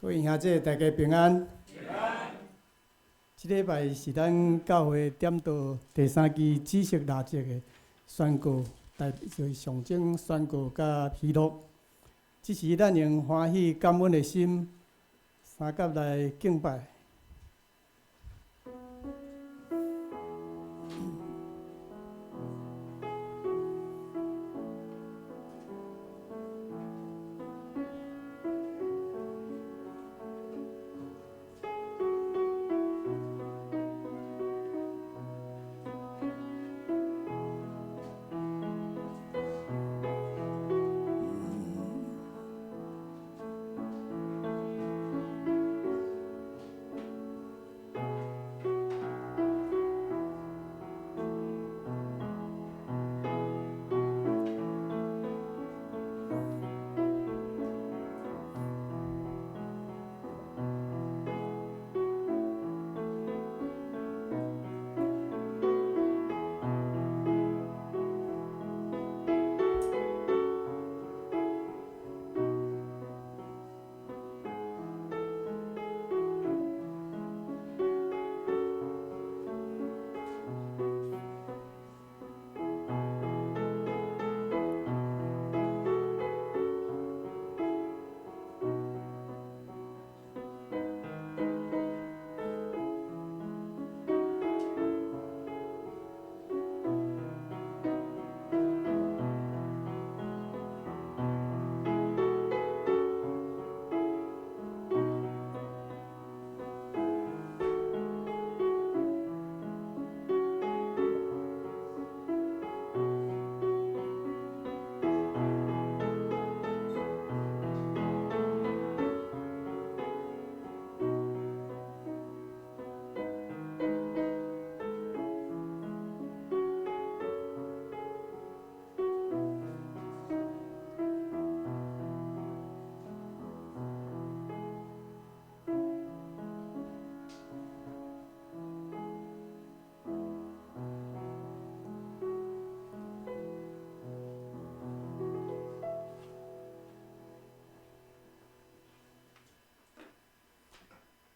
各位兄弟，大家平安。這禮拜是咱教會點到第三支紫色蠟燭的宣告，代就是象徵宣告佮喜樂。這時咱用歡喜感恩的心，相佮來敬拜。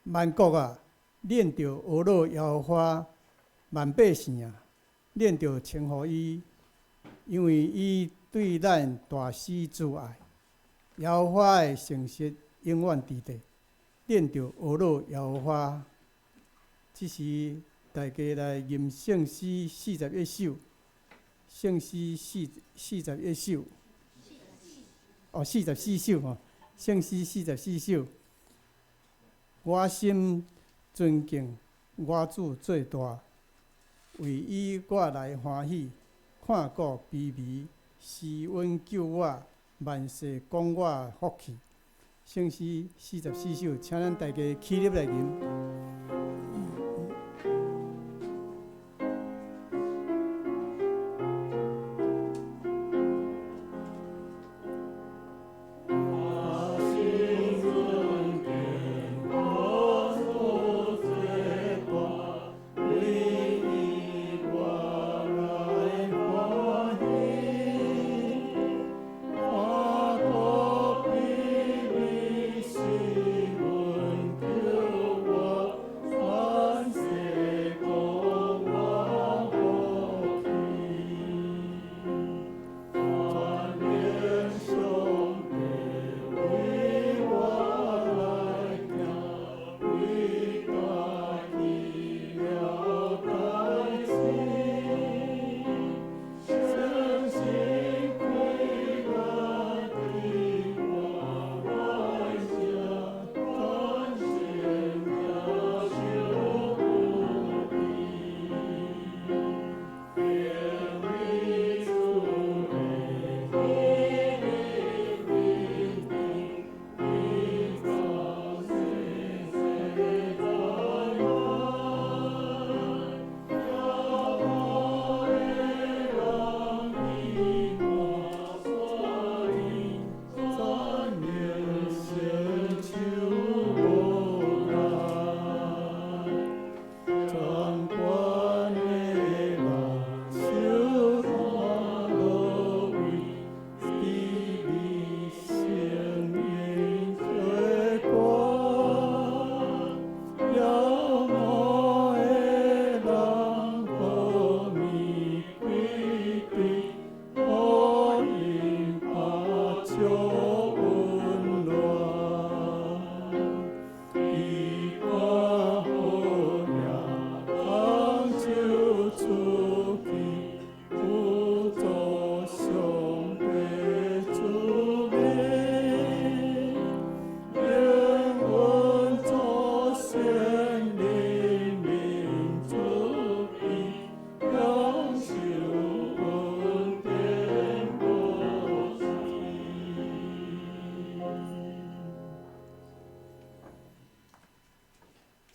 萬國啊，恁著呵咾耶和華；萬百姓啊，恁著稱呼伊，因為伊對咱大施慈愛。耶和華的誠實永遠佇地，恁著呵咾耶和華。這時大家來吟聖詩41首，聖詩41首，哦，44首吼，聖詩44首。我心尊敬我主最大，為伊我來歡喜，看顧卑微，施恩救我，萬世講我福氣。聖詩44首，請咱大家起立來吟。我。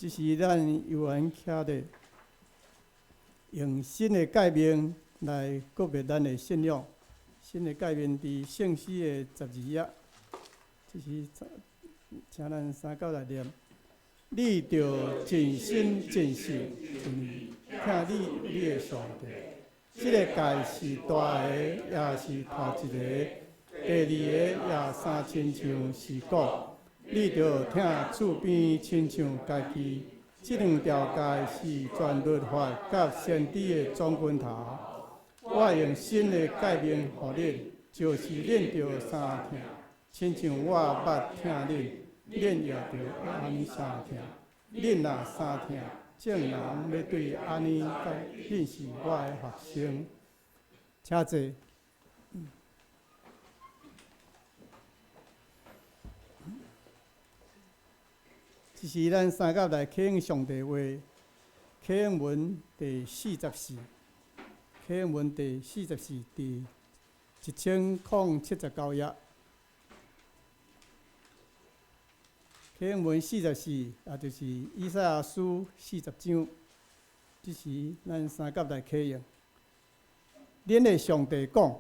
這是咱猶原徛咧，用新的誡命來告別咱的信仰。新的誡命佇聖詩的12頁，這是請咱三九來念。你著盡心盡性盡意疼你你的上帝。這个誡是大个，也是頭一個。第二个也相親像是講，你著疼厝邊親像家己。這兩條誡是全律法佮先知的總拳頭。我用新的誡命予恁，就是恁著相疼，親像我捌疼恁，恁也著按呢相疼。恁若相疼，眾人欲對按呢認識我的學生。請坐。這是咱三甲來啟用上帝話，啟用文第四十四，啟用文第四十四，佇1079頁。啟用文四十四，也就是以賽亞書四十章。這是咱三甲來啟用。恁的上帝講，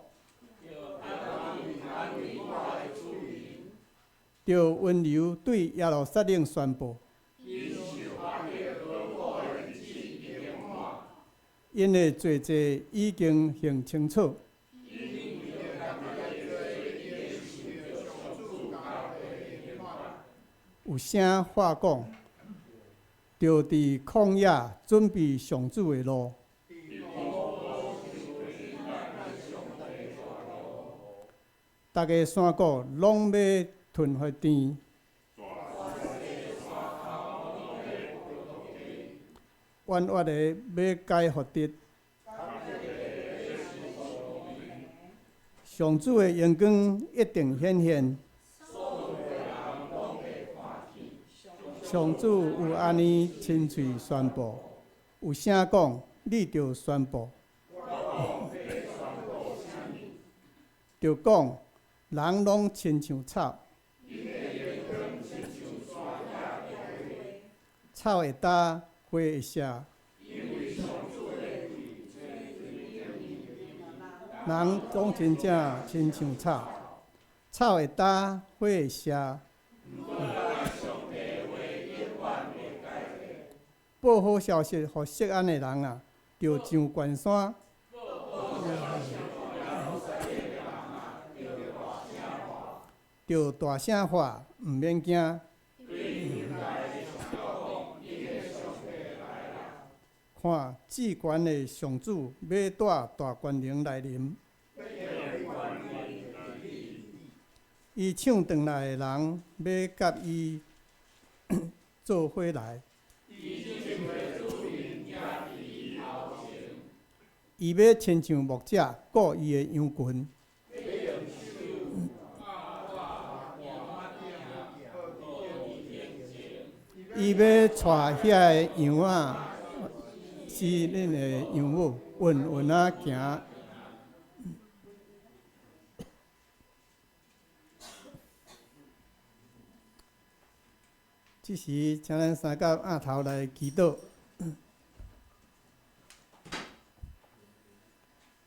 著溫柔對耶路撒冷宣布，𪜶的罪債已經還清楚。有聲喊講，著佇曠野準備上主的路，逐个山谷攏欲吞予甜，彎彎的欲改予直。上主的榮光一定顯現。上主有按呢親喙宣布，有聲講，你著宣布，著講，人攏親像草，草會焦，花會謝。人總真正親像草，草會焦，花會謝。報好消息予錫安的人啊，著上懸山，著大聲喊，毋免驚。看，至懸的上主欲帶大權能來臨，伊搶轉來的人欲佮伊做伙來。伊欲親像牧者顧伊的羊群，伊欲帶遐个羊仔，是恁的羊母，穩穩仔行。這時，請咱三甲徛頭來祈禱。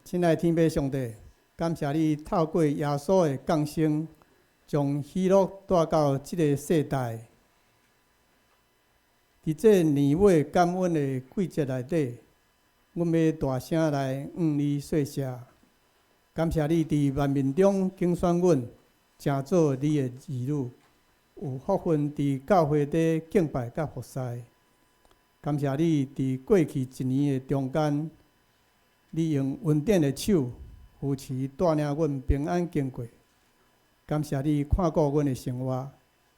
親愛天父上帝，感謝你透過耶穌的降生，將喜樂帶到這个世代。佇這年尾感恩的季節內底，阮欲大聲來向你說謝。感謝你佇萬民中揀選阮，成做你的兒女，有福分佇教會底敬拜佮服侍。感謝你佇過去一年的中間，你用恩典的手扶持帶領阮平安經過。感謝你看顧阮的生活，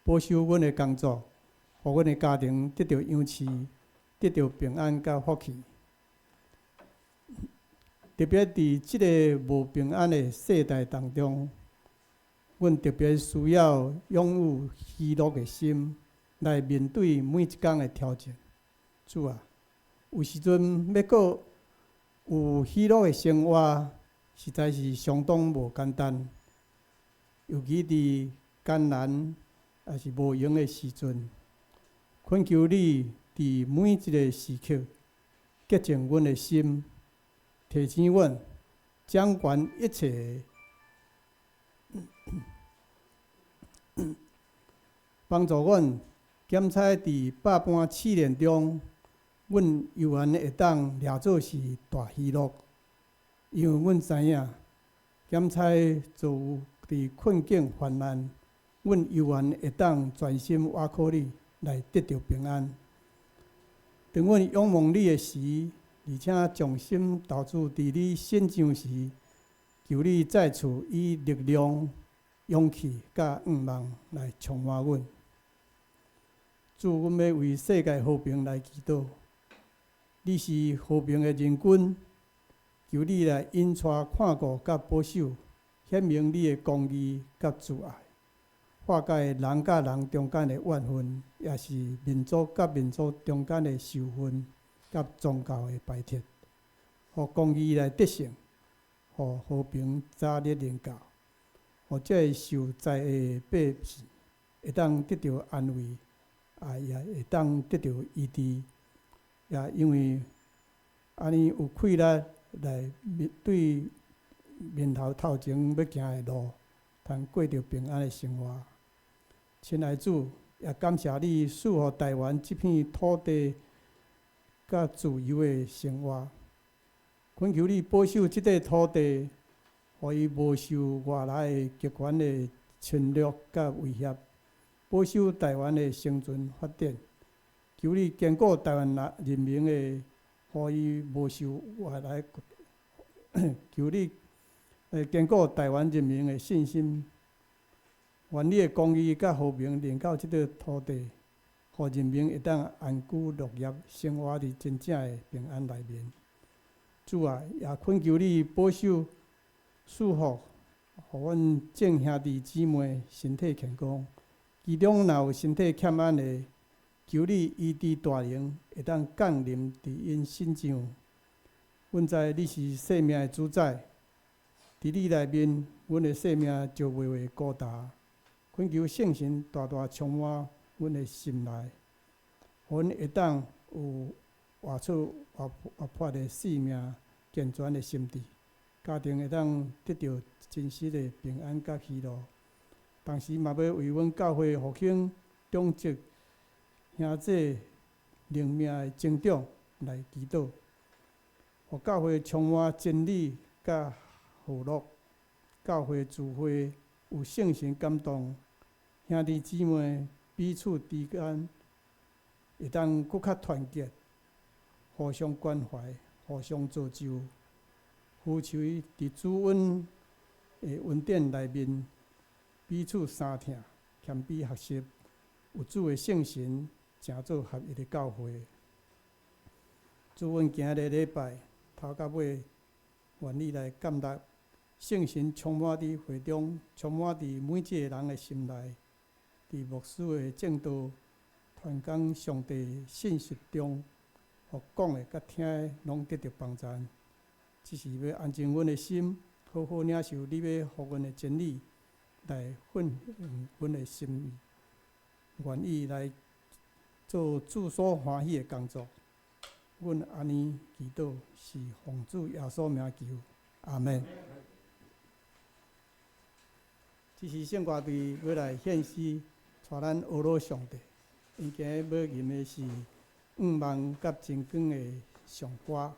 保守阮的工作，予阮的家庭得著養飼，得著平安佮福氣。特別佇這个無平安的世代當中，阮特別需要擁有喜樂的心來面對每一工的挑戰。主啊，有時陣欲過有喜樂的生活，實在是相當無簡單。尤其佇艱難抑是無閒的時陣，懇求你佇每一个時刻潔淨阮的心，提醒阮掌管一切，幫助阮檢測佇百般試煉中，阮猶原會當掠做是大喜樂，因為阮知影檢測遭佇困境患難，阮猶原會當專心倚靠你來得著平安。當阮仰望你的時，而且將心投注佇你身上時，求你再次以力量、勇氣佮向望來充滿阮。主，阮欲為世界和平來祈禱。你是和平的仁君，求你來引帶看顧佮保守，顯明你的公義佮慈愛，化解人佮人中間的怨恨，也是民族佮民族中間的仇恨佮宗教的排斥，予公義來得勝，予和平早日臨到，予這个受災的百姓會當得著安慰，啊，也會當得著醫治，也因為按呢有氣力來面對面頭頭前欲行的路，通過著平安的生活。親愛主，也感謝你賜予台灣這片土地佮自由的生活。懇求你保守這塊土地，予伊無受外來的極權的侵略佮威脅，保守台灣的生存發展。求你堅固台灣人民的，予伊無受外來，求你堅固台灣人民的信心。願你的公義佮和平臨到這塊土地，予人民會當安居樂業，生活佇真正的平安內面。主啊，也懇求你保守賜福，予阮眾兄弟姊妹身體健康。其中若有身體欠安的，求你醫治大能會當降臨佇𪜶身上。阮知你是生命的主宰，佇你內面，阮的生命就袂會孤單。懇求聖神大大充滿阮的心內，予阮會當有活出活活潑的生命、健全的心智，家庭會當得著真實的平安佮喜樂。同時嘛，欲為阮教會復興長執兄姊靈命的增長來祈禱，予教會充滿真理佮和樂，教會聚會有聖神感動，兄弟姊妹彼此之間會當閣較團結，互相關懷，互相造就，夫妻佇主恩的恩典內面彼此相疼，謙卑學習，有主的聖神，成做合一的教會。主，阮今日禮拜頭到尾，願你來建立聖神充滿佇會中，充滿佇每一個人的心內，佇牧師的證道、傳講上帝信息中，予講的佮聽的攏得著幫助。只是欲安靜阮的心，好好領受你欲予阮的真理，來訓練阮的心，願意來做主所歡喜的工作。阮按呢祈禱，是奉主耶穌名求，阿們。這是聖歌隊欲來獻詩，帶咱呵咾上帝。𪜶今日欲吟的是向望佮真光的頌歌。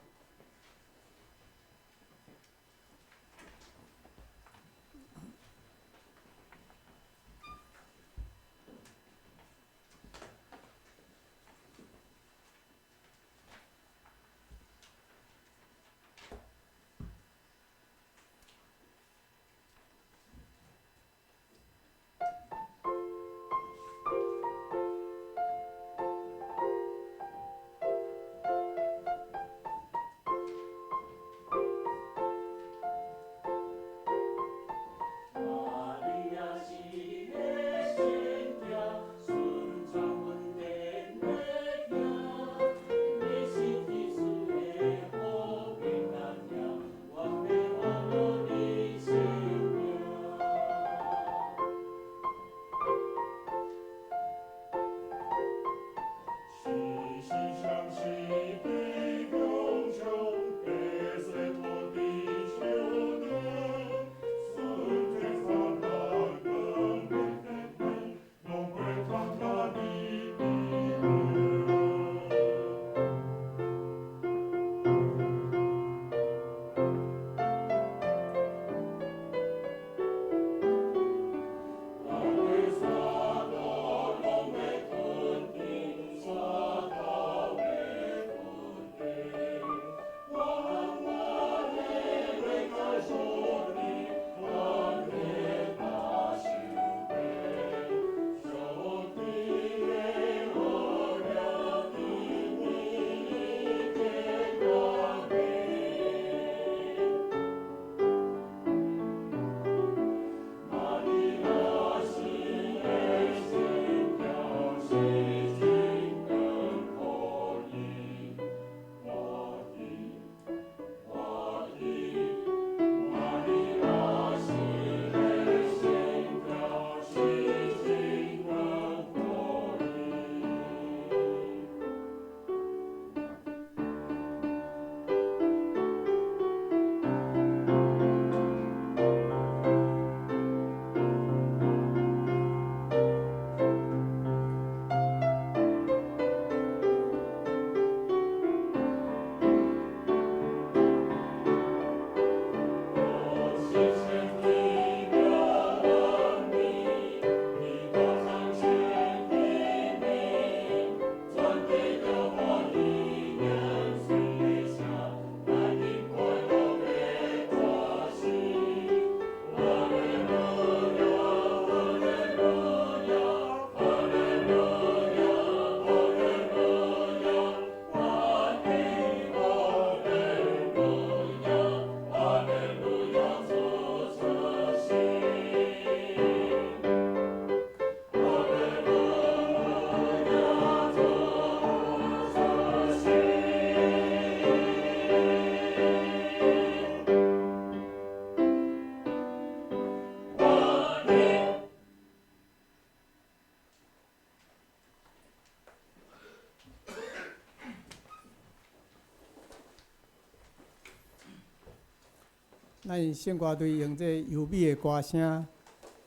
咱聖歌隊用這優美的歌聲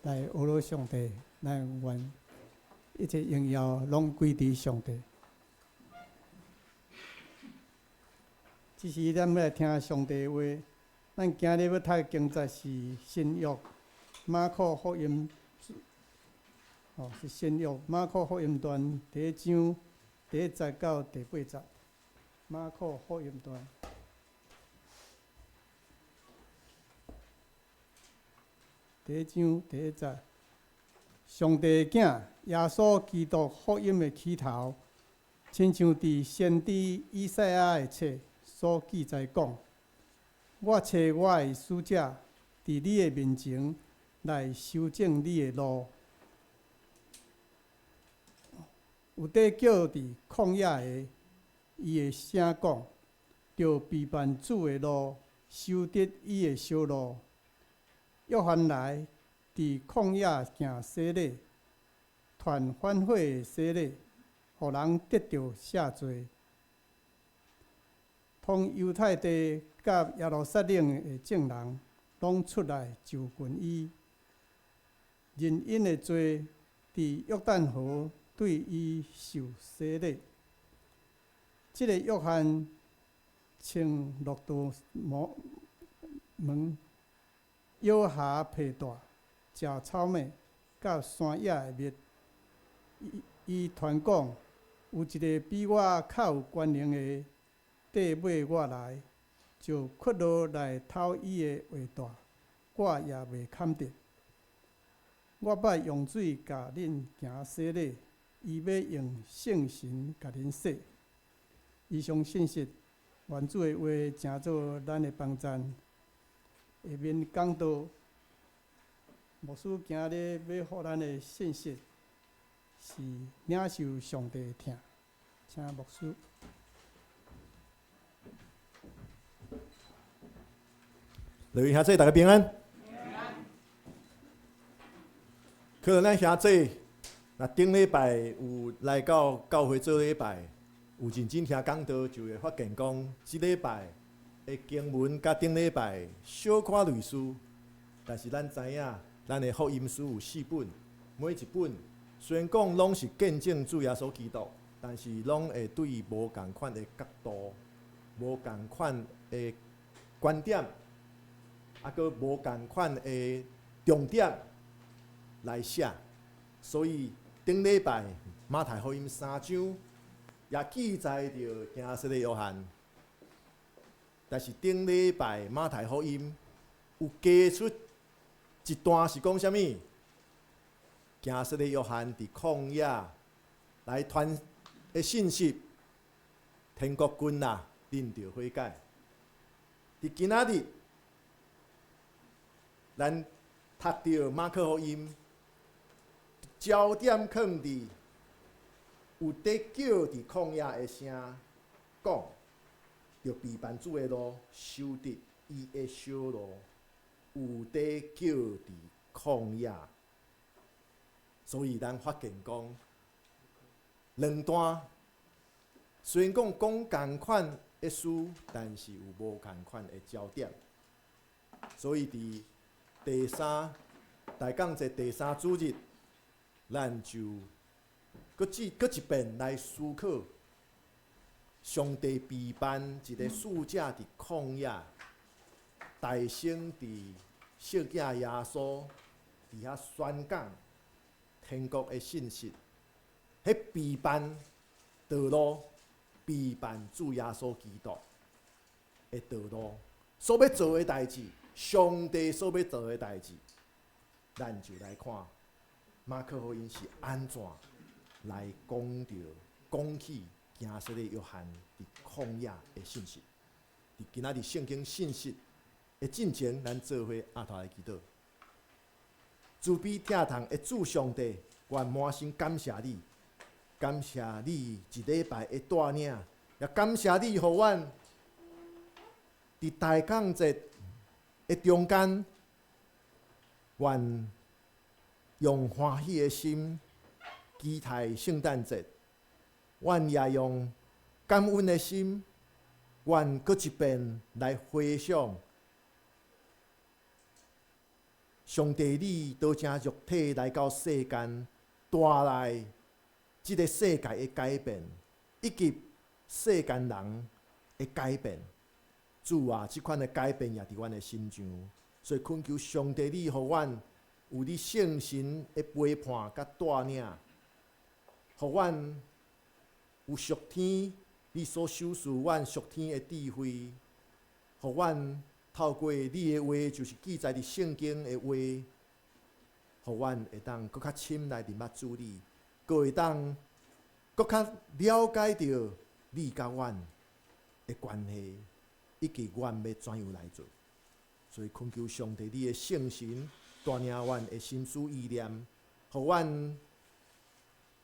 來呵咾上帝，咱願一切榮耀攏歸佇上帝。這時咱欲來聽上帝的話，咱今日欲讀的經節是新約馬可福音，哦，是新約馬可福音傳第一章第一節到第八節。馬可福音傳第一章第一節，上帝的囝耶穌基督福音的起頭，親像佇先知以賽亞的冊所記載講：我差我的使者佇你的面前來修正你的路。有佇叫佇曠野的，伊的聲講，著備辦主的路，修直伊的小路。約翰來佇曠野行洗禮，傳反悔的洗禮，予人得著赦罪。通猶太地佮耶路撒冷的眾人，攏出來就近伊，認𪜶的罪，佇約旦河對伊受洗禮。這个約翰穿駱駝毛毛，腰下皮帶，食草麥，佮山野的蜜。伊伊傳講，有一个比我較有權能的綴尾我來，就屈落來脫伊的鞋帶，我也袂堪得。我捌用水共恁行洗禮，伊欲用聖神共恁洗。以上信息，願主的話成做咱的幫贊。下面講道，牧師今日欲予咱的信息是領受上帝的疼，請牧師。各位兄弟，大家平安。可能咱兄弟，若頂禮拜有來到教會做禮拜，有認真聽講道，就會發現講，這禮拜的經文佮頂禮拜小可類似，但是咱知影，咱的福音書有四本，每一本雖然講攏是見證主耶穌基督，但是攏會對無仝款的角度、無仝款的觀點，啊，閣無仝款的重點來寫。所以頂禮拜馬太福音三章也記載著行洗禮約翰，但是頂禮拜馬太福音有加出一段是講啥物？行洗禮約翰佇曠野來傳的信息，天國近啦，恁著悔改。佇今仔日，咱讀著馬可福音，焦點囥佇有佇叫佇曠野的聲講，著備辦主的路，修直伊的小路。有佇叫佇曠野，所以咱發現講兩段，雖然講講仝款的事，但是有無仝款的焦點。所以佇第三大講節第三主日，咱就閣一遍來思考上帝備辦一個使者佇曠野，大聲佇聖子耶穌佇遐宣講天國的信息，彼備辦道路，備辦主耶穌基督的道路，所欲做的代誌，上帝所欲做的代誌，咱就來看馬可福音是按怎來講著講起行洗禮約翰佇曠野的信息。佇今仔日聖經信息的進前，咱做伙阿頭來祈禱。慈悲疼痛的主上帝，我滿心感謝你，感謝你一禮拜的帶領，也感謝你予阮佇大講節的中間，願用歡喜的心期待聖誕節，阮也用感恩的心，願閣一遍來回想上帝你道成肉體來到世間，帶來這个世界的改變，以及世間人的改變。主啊，這款的改變也佇阮的身上，所以懇求上帝你，予阮有你聖神的陪伴佮帶領，予阮有屬天你所賞賜阮屬天的智慧，予阮透過你的話，就是記載佇聖經的話，予阮會當閣較深來認捌主你，閣會當閣較了解著你佮阮的關係，以及阮欲怎樣來做。所以懇求上帝你的聖神帶領阮的心思意念，予阮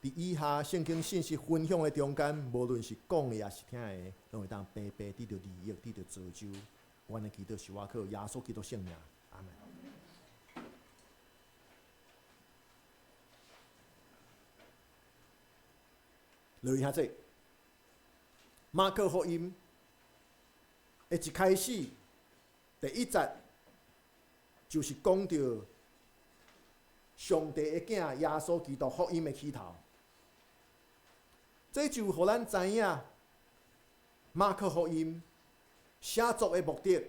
佇以下聖經信息分享的中間，無論是講的抑是聽的，攏會當白白得著利益，得著造就。阮的祈禱是倚靠耶穌基督聖名，阿門。落去遐說，馬可福音的一開始第一節，就是講著上帝的囝耶穌基督福音的起頭。這就予咱知影，馬可福音寫作的目的，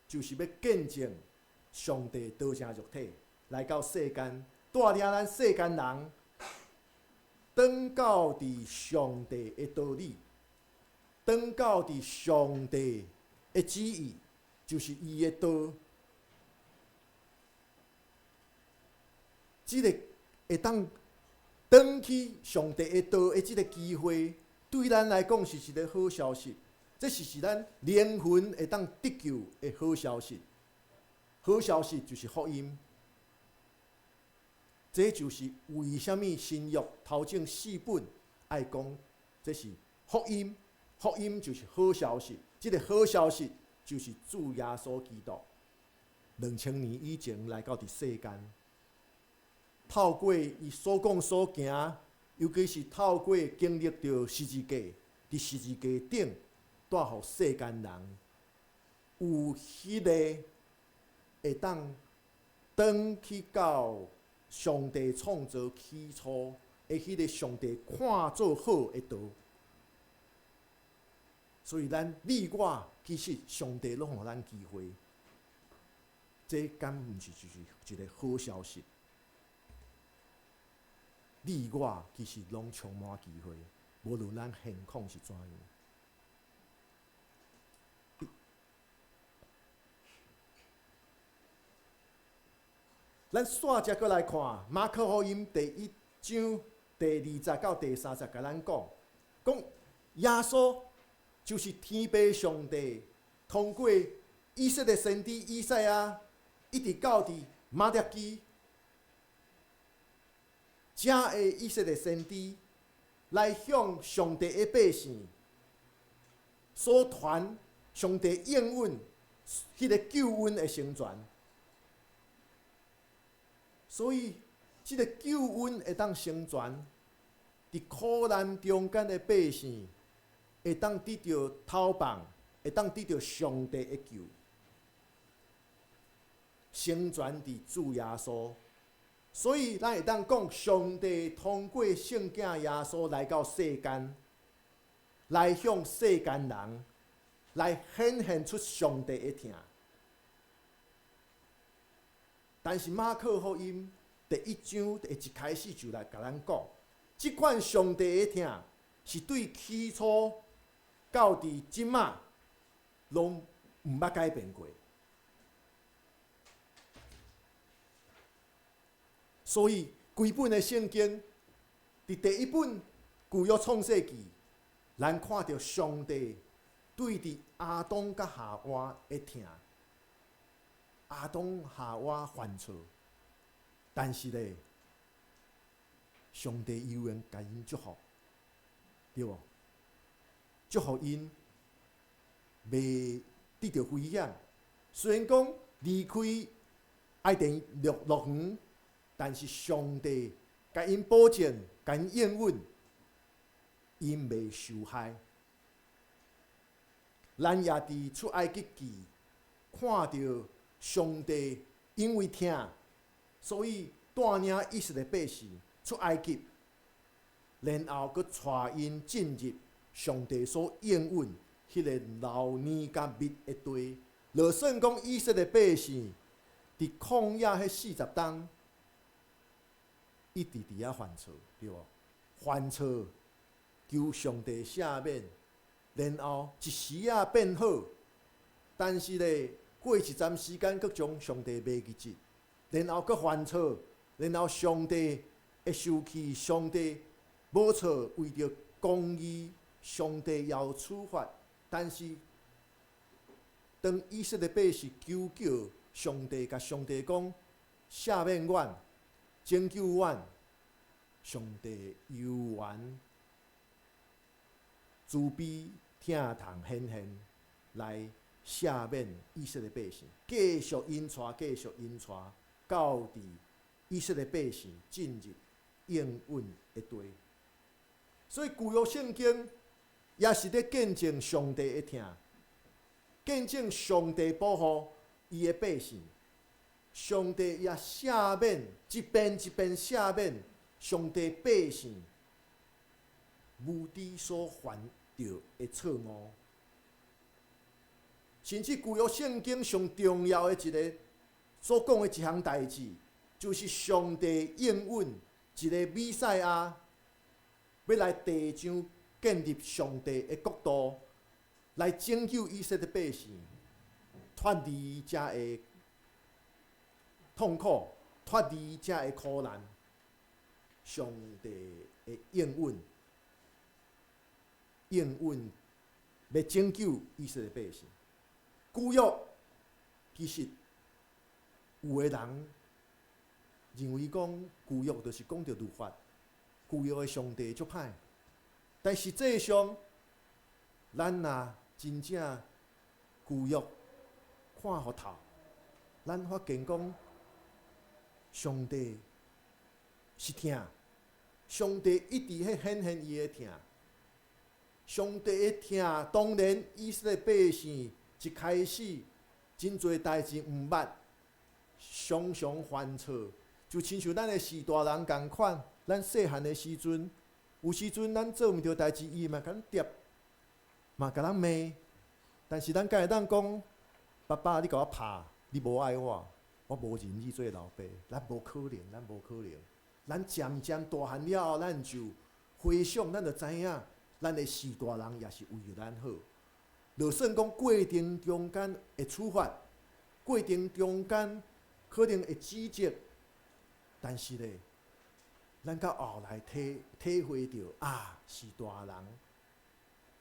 就是欲見證上帝道成肉體來到世間，帶領咱世間人轉到佇上帝的道理，轉到佇上帝的旨意，就是伊的道。這个會當轉去上帝的道的這个機會，對咱來講是一个好消息。這是咱靈魂會當得救的好消息。好消息就是福音。這就是為啥物新約頭前四本愛講，這是福音。福音就是好消息。這个好消息就是主耶穌基督2000年以前來到佇世間，透過伊所講所行，尤其是透過經歷著十字架，佇十字架頂帶予世間人有彼个會當轉去到上帝創造起初的彼个上帝看做好的道。所以咱你我其實上帝攏予咱機會，這敢毋是就是一个好消息？你我其實攏充滿機會，無論咱現況是怎樣。咱煞只閣來看馬可福音第一章第二節到第三節，共咱講，講耶穌就是天父上帝通過以色列先知以賽亞，一直到佇瑪拉基，遮的以色列先知來向上帝的百姓所傳上帝應允彼个救恩的成全。所以，這个救恩會當成全，佇苦難中間的百姓會當得著透放，會當得著上帝的救，成全佇主耶穌。所以，咱會當講，上帝通過聖囝耶穌來到世間，來向世間人來顯現出上帝的疼。但是馬可福音第一章的一開始就來共咱講，這款上帝的疼是對起初到佇這馬攏毋捌改變過。所以，規本的聖經，佇第一本舊約創世記，咱看著上帝對佇亞當佮夏娃的疼。亞當夏娃犯錯，但是咧，上帝依然共𪜶祝福，對無？祝福𪜶袂得著危險。雖然講離開伊甸樂園，但是上帝共𪜶保證，共𪜶應允，𪜶袂受害。咱也佇出埃及記看著上帝因為疼，所以帶領以色列百姓出埃及，然後閣帶𪜶進入上帝所應允彼個流奶佮蜜的地。就算講以色列百姓佇曠野彼40冬，一直佇遐犯錯，對無？犯錯求上帝赦免，然後一時仔變好，但是咧過一陣時間，閣將上帝袂記得，然後閣犯錯，然後上帝會生氣，上帝無錯，為著公義，上帝要處罰，但是當以色列百姓求叫上帝，共上帝講赦免阮，拯救阮，上帝猶原慈悲疼痛顯現來赦免以色列百姓，繼續引帶，繼續引帶，到佇以色列百姓進入應允的地。所以舊約聖經也是咧見證上帝的疼，見證上帝保護伊的百姓，上帝也赦免，一遍一遍赦免上帝百姓無知所犯著的錯誤。甚至舊約聖經上重要的一个所講的一項代誌，就是上帝應允一个彌賽亞欲來地上建立上帝的國度，來拯救以色列百姓脫離遮个痛苦，脫離遮个苦難。上帝的應允，應允欲拯救以色列百姓。舊約其實有的人認為講舊約就是講著律法，舊約的上帝足歹，但實際上，咱若真正舊約看予透，咱發現講上帝是疼，上帝一直咧顯現伊的疼，上帝的疼，當然以色列百姓一開始真濟代誌毋捌，常常犯錯，就親像咱的序大人仝款，咱細漢的時陣，有時陣咱做毋著代誌，伊嘛共咱疊，嘛共咱罵。但是咱敢會當講，爸爸你共我拍，你無愛我，我無認你做老爸，咱無可能，咱無可能。咱漸漸大漢了後，咱就回想，咱就知影，咱的序大人也是為著咱好。就算講過程中間會處罰，過程中間可能會指責，但是咧，咱到後來體體會著啊，序大人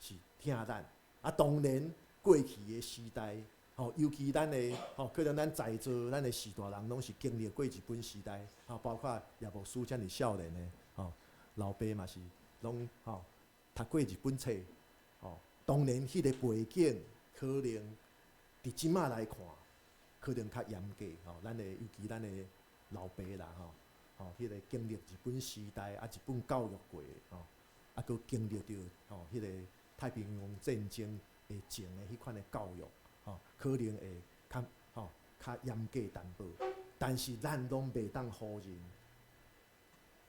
是疼咱。啊，當然過去的時代，吼，尤其咱的吼，可能咱在座咱的序大人攏是經歷過日本時代，吼，包括葉牧師遮爾少年的，吼，老爸嘛是攏吼讀過日本冊，吼，當然彼個背景可能佇這馬來看，可能較嚴格，吼，咱的尤其咱的老爸啦，吼，吼，彼個經歷日本時代啊，日本教育過，吼，啊，閣經歷著吼彼個太平洋戰爭的前的彼款的教育，吼，可能會較吼較嚴格淡薄，但是咱攏袂當否認，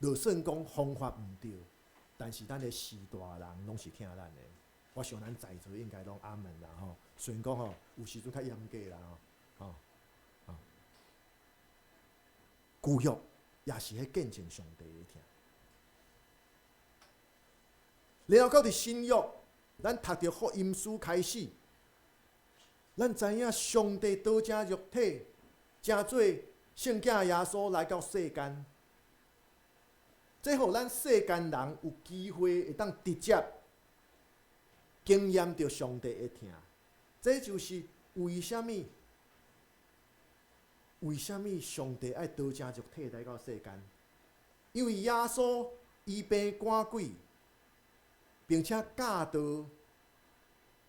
就算講方法毋對，但是咱的序大人攏是疼咱的。我想咱在座應該攏阿門啦吼，雖然講吼有時陣較嚴格啦吼，吼，吼。舊約也是咧見證上帝的疼。然後到佇新約，咱讀著福音書開始，咱知影上帝道成肉體，成做聖子耶穌來到世間，這予咱世間人有機會會當直接經驗著上帝的疼。這就是為啥物？為啥物上帝愛道成肉體來到世間？因為耶穌醫病趕鬼，並且教導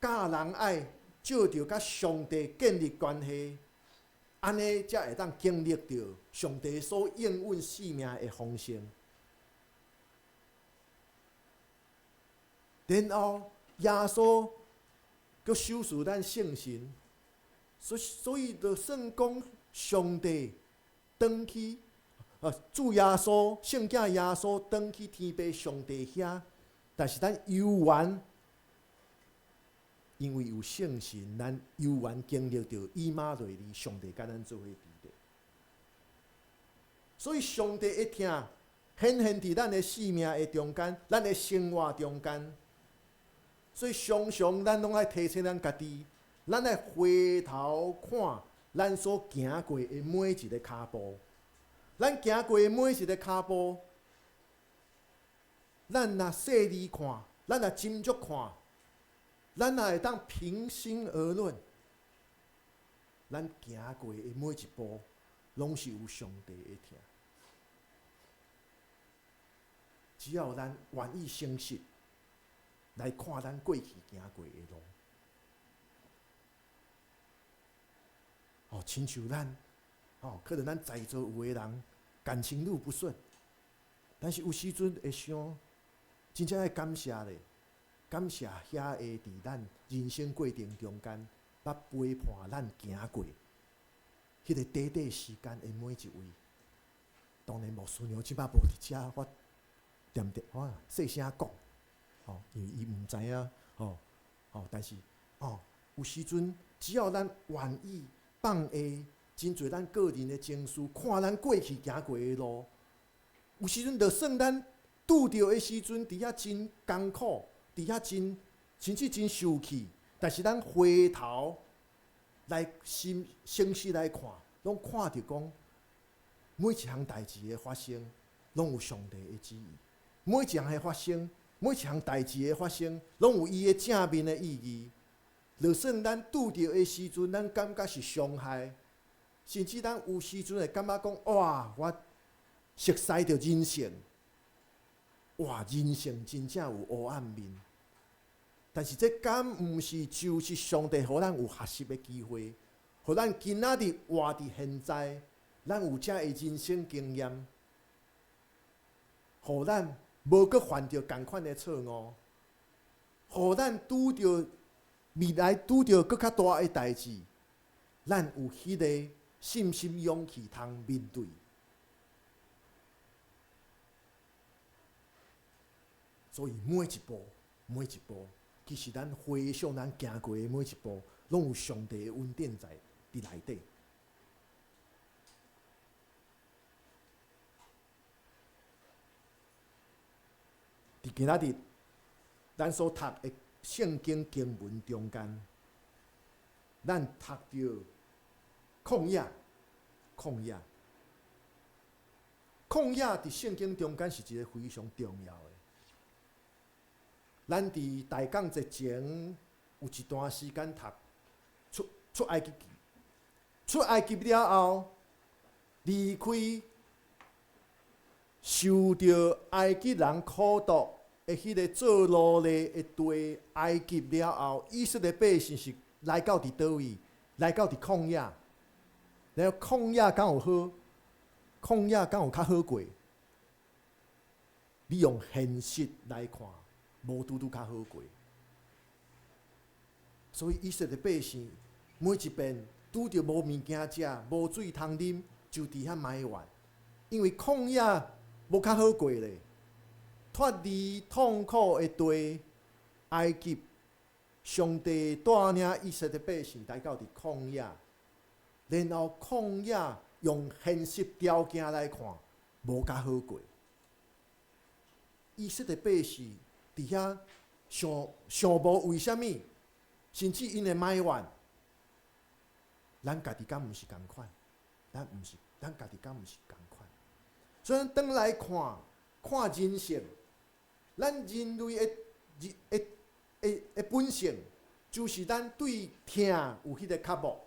教人愛藉著佮上帝建立關係，按呢才會當經歷著上帝所應允生命的豐盛。然後耶穌閣賞賜咱聖神，所以就算講上帝轉去主耶穌、聖子耶穌轉去天父上帝遐，但是咱猶原因為有聖神，咱猶原經歷著以馬內利，上帝佮咱做伙佇咧。所以上帝的疼顯現佇咱的生命的中間，咱的生活中間。所以常常咱攏愛提醒咱家己，咱愛回頭看咱所行過的每一个跤步，咱行過的每一个跤步，咱若細膩看，咱若斟酌看，咱若會當平心而論，咱行過的每一步，攏是有上帝的疼。只要咱願意誠實來看咱過去行過的路，哦，親像咱，哦，可能咱在座有的人感情路不順，但是有時陣會想，真正愛感謝咧，感謝遐個佇咱人生過程中間，捌陪伴咱行過，彼個短短時間的每一位。當然牧師娘這擺無佇遮，我恬恬我細聲講。吼，因為伊毋知影，吼，吼，但是，吼，有時陣只要咱願意放下真濟咱個人的情緒，看咱過去行過的路，有時陣就算咱拄著的時陣，佇遐真艱苦，佇遐真甚至真受氣，但是咱回頭來心誠實來看，攏看著講每一項代誌的發生，攏有上帝的旨意，每一項的發生。每一項代誌的發生，攏有伊的正面的意義。就算咱拄著的時陣，咱感覺是傷害，甚至咱有時陣會感覺講：哇，我熟似著人性，哇，人性真正有黑暗面。但是這敢毋是就是上帝予咱有學習的機會，予咱今仔日活佇現在，咱有這个人生經驗，予咱無閣犯著仝款的錯誤，予咱拄著未來拄著閣較大的代誌，咱有彼個信心勇氣通面對。所以每一步，每一步，其實咱回想咱行過的每一步，攏有上帝的恩典在佇內底。佇今仔日，咱所讀的聖經經文中間，咱讀著曠野，曠野，曠野佇聖經中間是一个非常重要的。咱佇大港節前有一段時間讀出出埃及記，出埃及了後，離開受著埃及人苦毒的彼个做奴隸的地埃及了後，以色列百姓是來到佇佗位？來到佇曠野。然後曠野敢有好？曠野敢有較好過？你用現實來看，無拄拄較好過。所以以色列百姓每一遍拄著無物件食、無水通啉，就佇遐埋怨，因為曠野無較好過咧。脫離痛苦的地埃及，上帝帶領以色列百姓來到佇曠野，然後曠野用現實條件來看，無較好過。以色列百姓佇遐想想無為啥物，甚至𪜶會埋怨，咱家己敢毋是仝款？咱毋是，咱家己敢毋是仝款？所以咱轉來看，看人性，咱人類的的的的本性，就是咱對疼有彼個渴慕。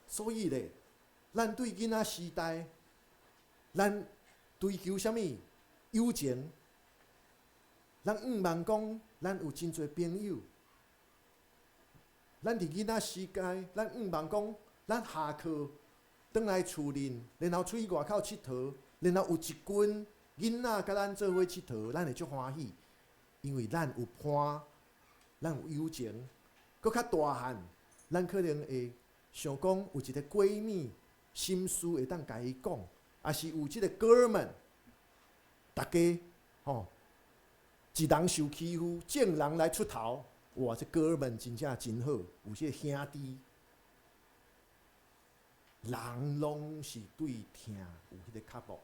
所以咧，咱對囡仔時代，咱追求啥物友情？咱向望講，咱有真濟朋友。咱佇囡仔時代，咱向望講，咱下課轉來厝裡，然後出去外口𨑨迌，然後有一群囡仔佮咱做伙𨑨迌，咱會足歡喜，因為咱有伴，咱有友情。閣較大漢，咱可能會想講有一個閨蜜，心事會當共伊講，抑是有這個哥們，大家吼，一人受欺負，眾人來出頭，哇！這哥們真正真好，有這個兄弟，人攏是對疼有彼個渴慕，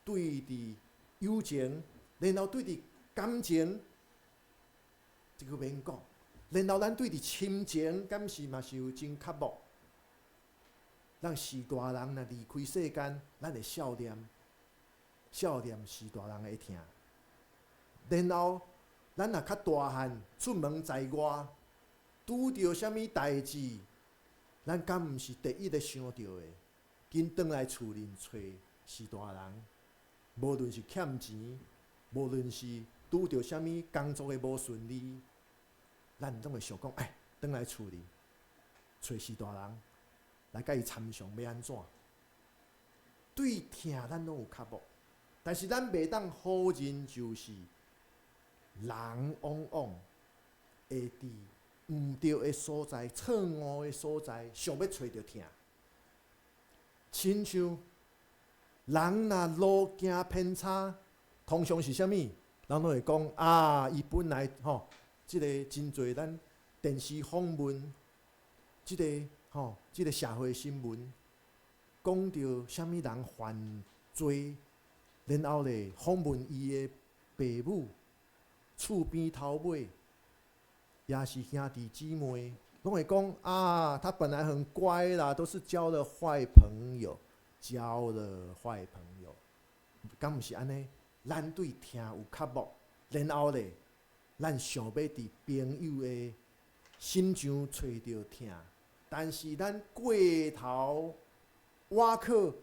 對佇友情，然後對佇感情，這個免講。然後咱對佇親情，敢是嘛是有真渴慕。咱序大人若離開世間，咱會數念，數念序大人的疼。然後，咱若較大漢，出門在外，拄著啥物代誌，咱敢毋是第一个想著的？緊轉來厝裡揣序大人，無論是欠錢，無論是拄著啥物工作的無順利，咱攏會想講，哎，轉來厝裡揣序大人，來共伊參詳欲按怎？對疼咱攏有渴慕，但是咱袂當否認，就是人往往會佇毋對的所在、錯誤的所在，想欲揣著疼。親像人若路行偏差，通常是啥物？人攏會講啊，伊本來吼，這个真濟咱電視訪問，這个吼，這个社會新聞，講著啥物人犯罪，然後咧訪問伊的爸母、厝邊頭尾，也是兄弟姊妹，攏會講啊，他本來很乖啦，都是交了壞朋友，交了壞朋友，敢毋是按呢？咱對疼有渴慕，然後咧，咱想欲佇朋友的身上揣著疼，但是咱過頭倚靠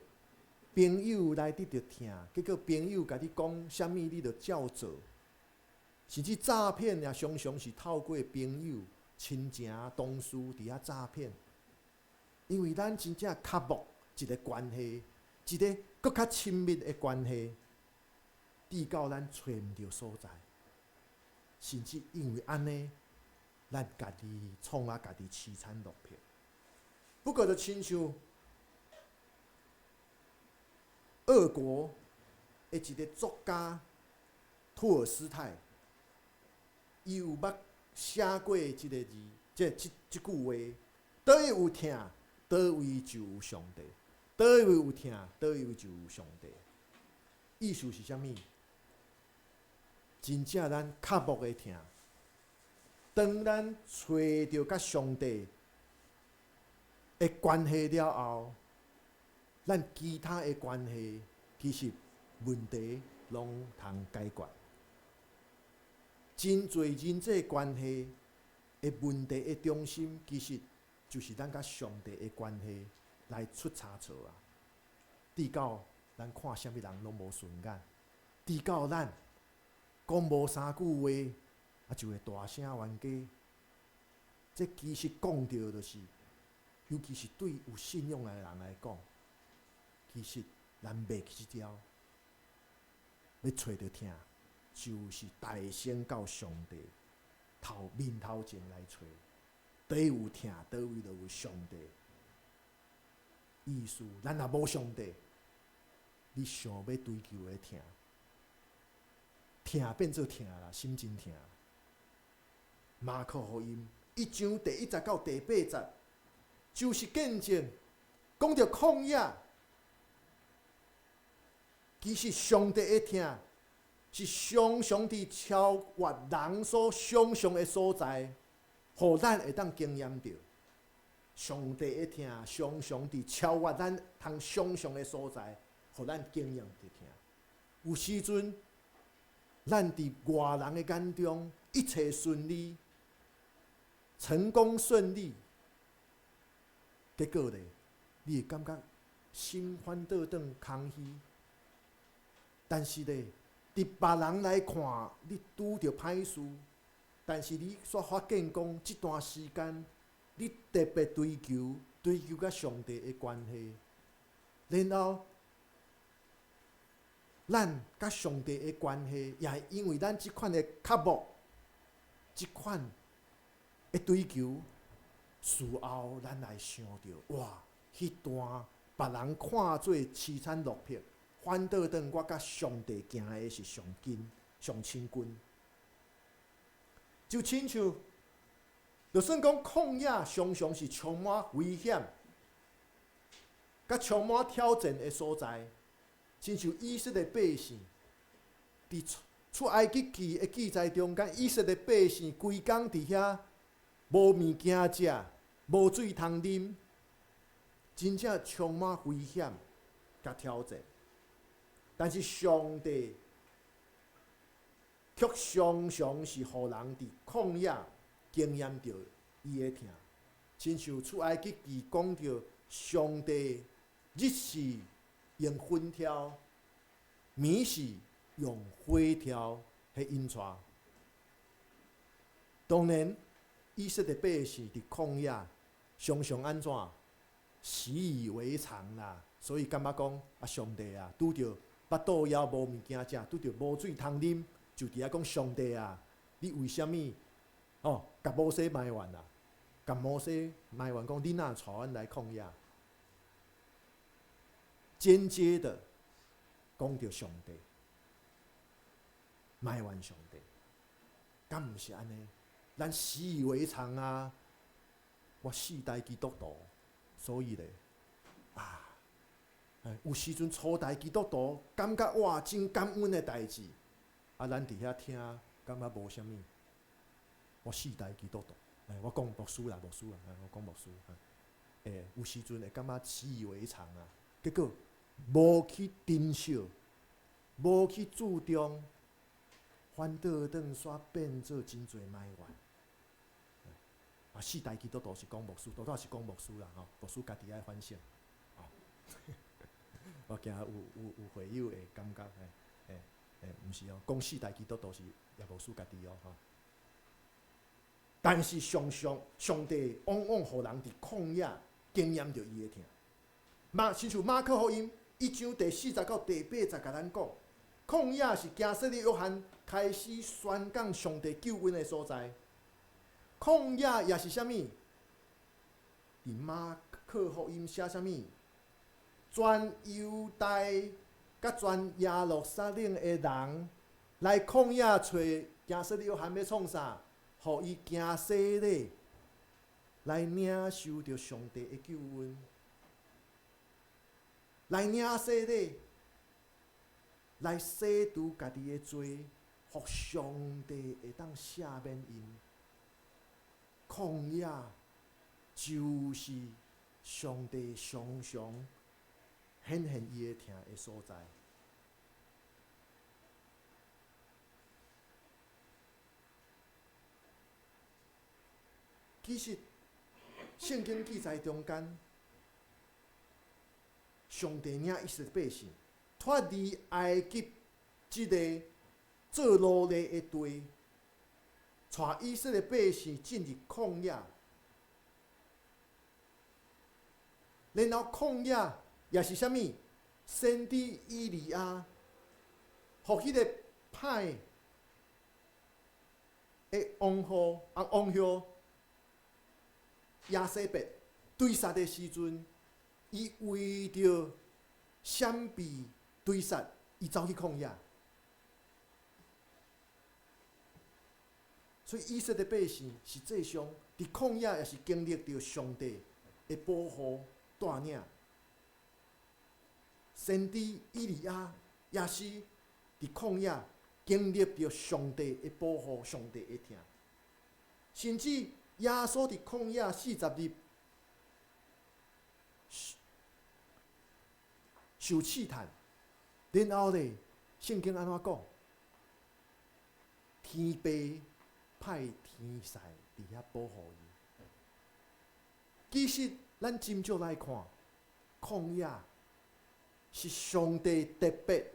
朋友來得著疼，結果朋友共你講啥物，你就照做，甚至詐騙也常常是透過朋友、親情、同事佇遐詐騙，因為咱真正渴慕一個關係，一個閣較親密的關係，直到咱揣毋著所在，甚至因為按呢，咱家己創啊家己淒慘落魄。不過就親像俄國的一個作家托爾斯泰，伊有捌寫過這個字，這這這句話：佗位有疼，佗位就有上帝；佗位有疼，佗位就有上帝。意思是啥物？真正咱渴慕的疼，當咱揣著佮上帝的關係了後，咱其他的關係其實問題攏通解決。真濟人際關係的問題的中心，其實就是咱佮上帝的關係來出差錯啊！直到咱看啥物人攏無順眼，直到咱講無三句話，啊就會大聲冤家。這其實講著就是，尤其是對有信仰的人來講，其實咱袂去這條，欲揣著疼，就是大聲到上帝頭面頭前來揣，佗位有疼，佗位就有上帝。意思，咱若無上帝，你想欲追求的疼，疼變做疼啦，心真疼。馬可福音一章第一節到第八節，就是見證講著曠野，其實上帝的疼是常常佇超越人所想象的所在，予咱會當經驗著。上帝的疼常常佇超越咱通想象的所在，予咱經驗著疼。有時陣，咱佇外人的眼中一切順利、成功順利，結果咧，你會感覺心煩倒轉空虛。但是咧，佇別人來看，你拄著歹事，但是你煞發現講，這段時間你特別追求、追求佮上帝的關係，然後咱佮上帝的關係，也會因為咱這款的渴慕、這款的追求，事後咱來想著，哇，彼段別人看做淒慘落魄，反倒轉我佮上帝行的是上近、上親近。就親像，就算講曠野常常是充滿危險、佮充滿挑戰的所在，親像以色列百姓佇出埃及記的記載中間，以色列百姓規工佇遐無物件食，無水通啉，真正充滿危險佮挑戰。但是上帝卻常常是予人佇曠野經驗著伊的疼，親像出埃及記講著上帝日時用雲柱，暝時用火柱去引帶。當然，以色列百姓佇曠野常常按怎習以為常啦，所以感覺講啊，上帝啊，拄著腹肚枵無物件食，拄著無水通啉，就佇遐講上帝啊，你為啥物哦？共摩西埋怨啊，共摩西埋怨講，你哪帶阮來曠野？間接的講著上帝，埋怨上帝，敢毋是按呢？咱習以為常啊！我世代基督徒，所以咧啊，有時陣初代基督徒感覺哇真感恩的代誌，啊，咱佇遐聽感覺無啥物。我世代基督徒，我講牧師啦，牧師啊，我講牧師，有時陣會感覺習以為常啊，結果無去珍惜，無去注重，反倒轉煞變做真濟埋怨。啊，世代基督徒是講牧師，多數是講牧師啦，吼，牧師家己愛反省。吼，我驚有會友會感覺，毋是哦，講世代基督徒是也牧師家己哦，吼。但是常常上帝往往予人佇曠野經驗著伊的疼。馬親像馬可福音一章第四節到第八節，共咱講，曠野是行洗禮約翰開始宣講上帝救恩的所在。曠野也是啥物？佇馬可福音寫啥物？全猶大佮全耶路撒冷的人來曠野揣行洗禮約翰欲創啥？予伊行洗禮，來領受著上帝的救恩，來領洗禮，來洗除家己的罪，予上帝會當赦免𪜶。曠野就是上帝常常顯現伊的疼的所在。其實，聖經記載中間，上帝領以色列百姓脫離埃及這个做奴隸的地，帶以色列百姓進入曠野，然後曠野也是啥物？先知以利亞，予彼个歹的王后啊王后耶洗別追殺的時陣，伊為著閃避追殺，伊走去曠野。所以以色列百姓實際上佇曠野也是經歷著上帝的保護帶領。先知以利亞也是佇曠野經歷著上帝的保護、上帝的疼。甚至耶穌佇曠野四十日受試探，然後咧，聖經按怎講？天父派天使佇遐保護伊。其實，咱斟酌來看，曠野是上帝特別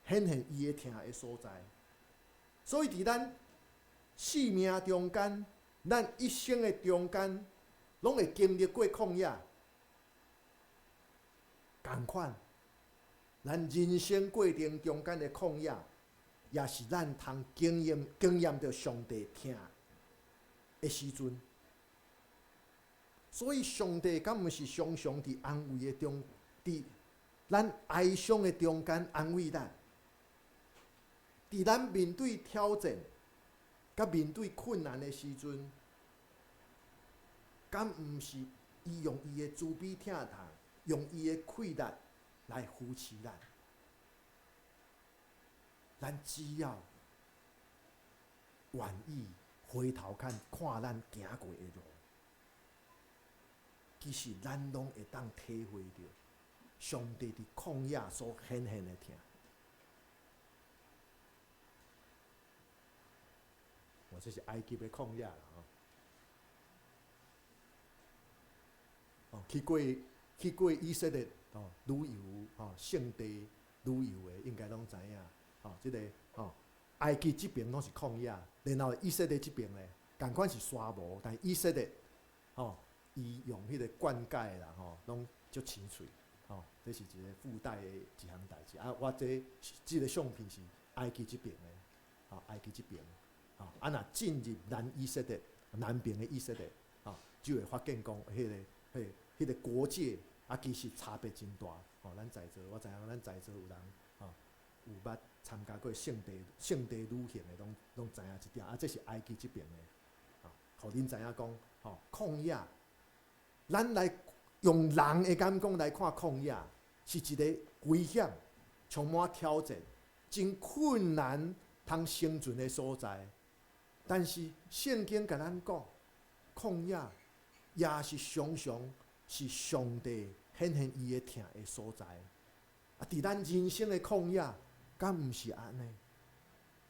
顯現伊的疼的所在。所以，佇咱生命中間，咱一生的中間，攏會經歷過曠野。仝款，咱人生過程中間的曠野，也是咱通經驗經驗著上帝疼的時陣。所以，上帝敢毋是常常佇安慰的中，佇咱哀傷的中間安慰咱，佇咱面對挑戰、佮面對困難的時陣，敢毋是伊用伊的慈悲疼痛，用伊的氣力來扶持咱？咱只要願意回頭看看咱行過的路，其實咱攏會當體會著上帝佇曠野所顯現的疼。哦，這是埃及的曠野啦，吼。哦，去過以色列哦旅遊吼聖地旅遊的，應該攏知影。吼，這个吼，埃及這爿攏是曠野，然後以色列這爿咧，仝款是沙漠，但以色列吼，伊用彼个灌溉啦，吼，攏足青翠，吼，這是一个附帶的一項代誌。啊，我這個相片是埃及這爿的，吼，埃及這爿，吼，啊，若進入南以色列，南邊的以色列，吼，就會發現講，彼個國界啊，其實差別真大。吼，咱在座，我知影咱在座有人，吼，有捌參加過聖地旅行的，攏知影這點。啊，這是埃及這爿的，吼，予恁知影講，吼，曠野，咱來用人的眼光來看曠野，是一個危險、充滿挑戰、真困難通生存的所在。但是聖經共咱講，曠野也是常常是上帝顯現伊的疼的所在。啊，佇咱人生的曠野，敢毋是按呢？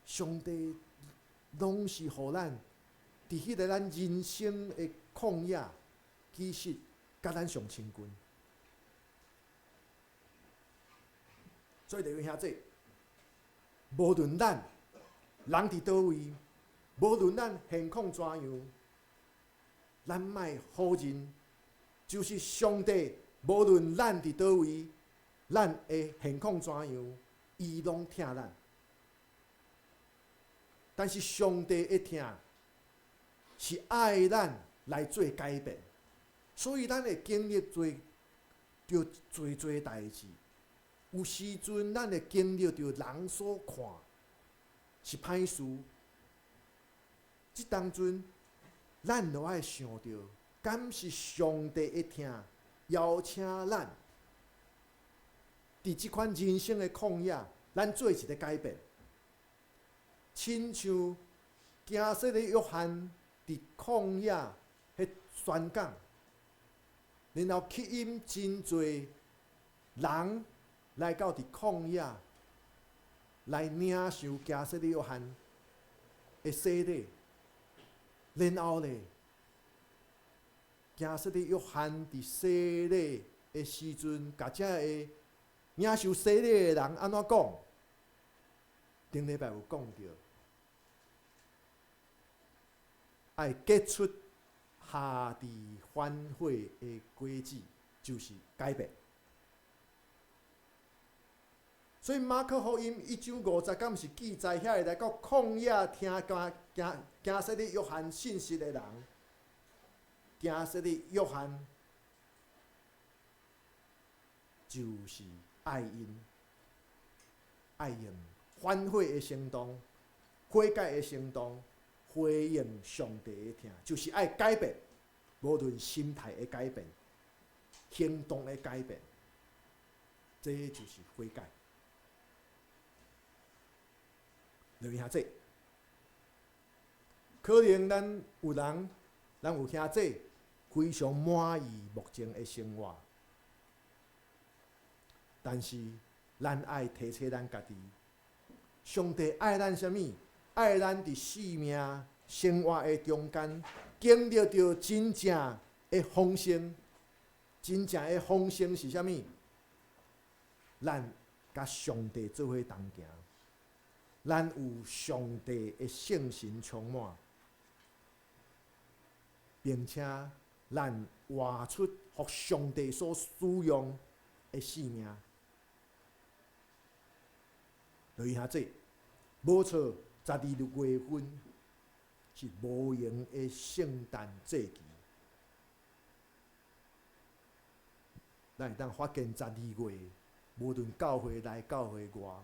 上帝攏是予咱佇彼个咱人生的曠野，其實佮咱上親近。所以弟兄兄姊，無論咱人佇佗位，無論咱現況怎樣，咱莫否認，就是上帝無論咱佇佗位，咱的現況怎樣，伊攏疼咱。但是上帝的疼是愛咱來做改變，所以咱會經歷濟著濟濟代誌。有時陣咱會經歷著人所看是歹事，這當陣咱就愛想著，敢是上帝的疼邀請咱，佇這款人生的曠野，咱做一個改變。親像行洗禮約翰佇曠野彼宣講，然後吸引真濟人來到佇曠野來領受行洗禮約翰的洗禮，然後咧，行洗禮約翰佇洗禮的時陣，共遮个領受洗禮的人按怎講？頂禮拜有講著，愛結出合佇反悔的果子，就是改變。所以馬可福音一章五節，敢毋是記載遐個來到曠野聽行洗禮約翰信息的人，行洗禮約翰就是愛𪜶，愛用反悔的行動、悔改的行動，回應上帝的疼，就是愛改變，無論心態的改變、行動的改變，這就是悔改。留意兄弟，可能咱有人，咱有兄弟非常滿意目前的生活，但是咱愛提醒咱家己，上帝愛咱啥物？愛咱佇生命生活的中間，經歷著真正的豐盛。真正的豐盛是啥物？咱佮上帝做伙同行，咱有上帝的聖神充滿，並且咱活出予上帝所使用的生命。留意下這，無錯，12月份是無閒的聖誕節期。咱會當發現十二月，無論教會內、教會外，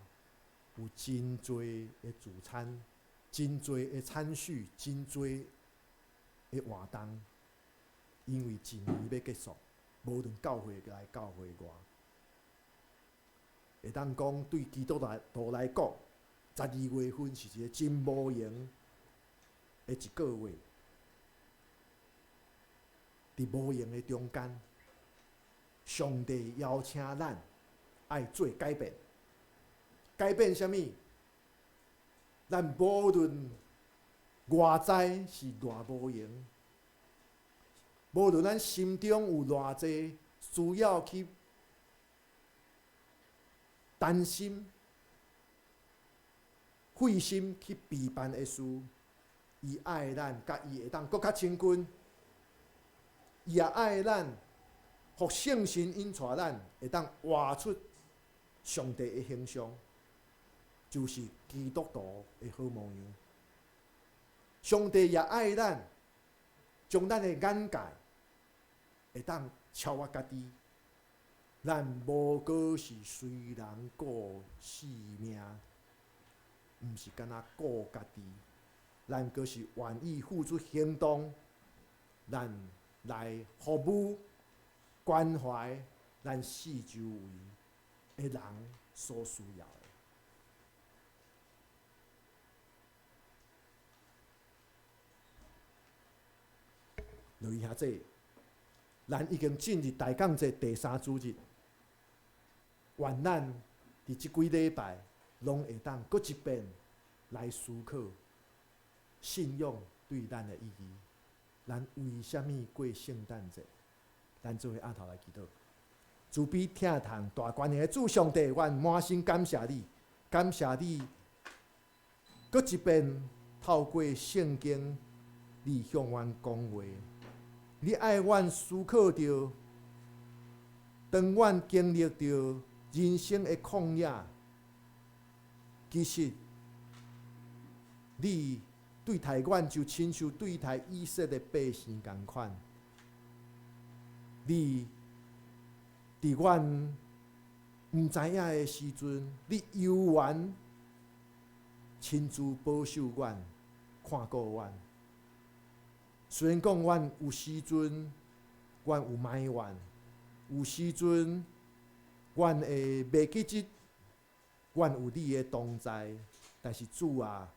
有真濟的聚餐，真濟的餐敘，真濟的活動。因為一年欲結束，無論教會內、教會外，會當講對基督徒來講，十二月份是一個真無閒的一個月。佇無閒的中間，上帝邀請咱愛做改變。改變啥物？咱無論偌知是偌無閒，無論咱心中有偌濟需要去擔心、費心去備辦的事，伊愛咱，佮伊會當閣較親近。伊也愛咱，予聖神引帶咱，會當活出上帝的形象，就是基督徒的好模樣。上帝也愛咱，將咱的眼界會當超越家己。咱無閣是隨人顧性命，毋是干焦顧家己，咱閣是願意付出行動，咱來服務、關懷咱四周圍的人所需要的。落去遐濟，咱已經進入大降節第三主日，願咱佇這幾禮拜攏會當閣一遍來思考信仰對咱的意義。咱為啥物過聖誕節？咱做伙阿頭來祈禱。慈悲疼痛大權能的主上帝，阮滿心感謝你，感謝你，閣一遍透過聖經，你向阮講話。你愛阮思考著，當阮經歷著人生的曠野，其實你對待阮就親像對待以色列百姓仝款。你佇阮毋知影的時陣，你猶原親自保守阮、看顧阮。雖然講阮有時陣，阮有埋怨，有時陣阮會袂記得，阮有你的同在，但是主啊，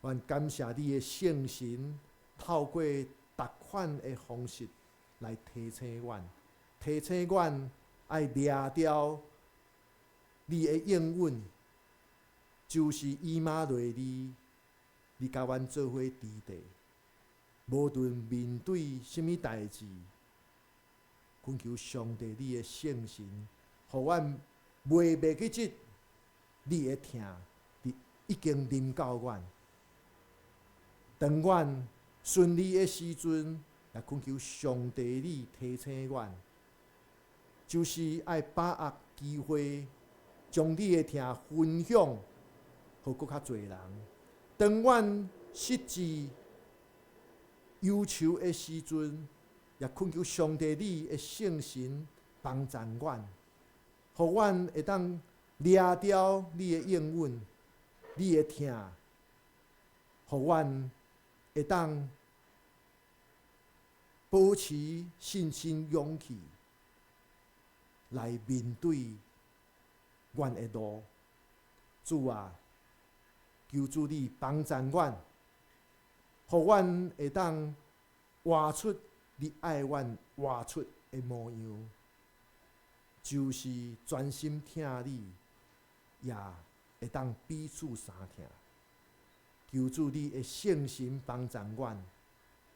阮感謝你的聖神，透過逐款的方式來提醒阮，提醒阮愛掠牢你的應允，就是以馬內利，你佮阮做伙佇地，無論面對啥物代誌，懇求上帝你的聖神，予阮袂袂記得你的疼，已經臨到阮。當阮順利的時陣，也懇求上帝你提醒阮，就是愛把握機會，將你的疼分享予閣較濟人。當阮失志憂愁的時陣，也懇求上帝你的聖神幫助阮，予阮會當掠牢你的應允，你的疼，予阮會當保持信心勇氣來面對阮的路。主啊，求主你幫助阮，予阮會當活出你愛阮活出的模樣，就是專心疼你，也會當彼此相疼。求主你的聖神幫助阮，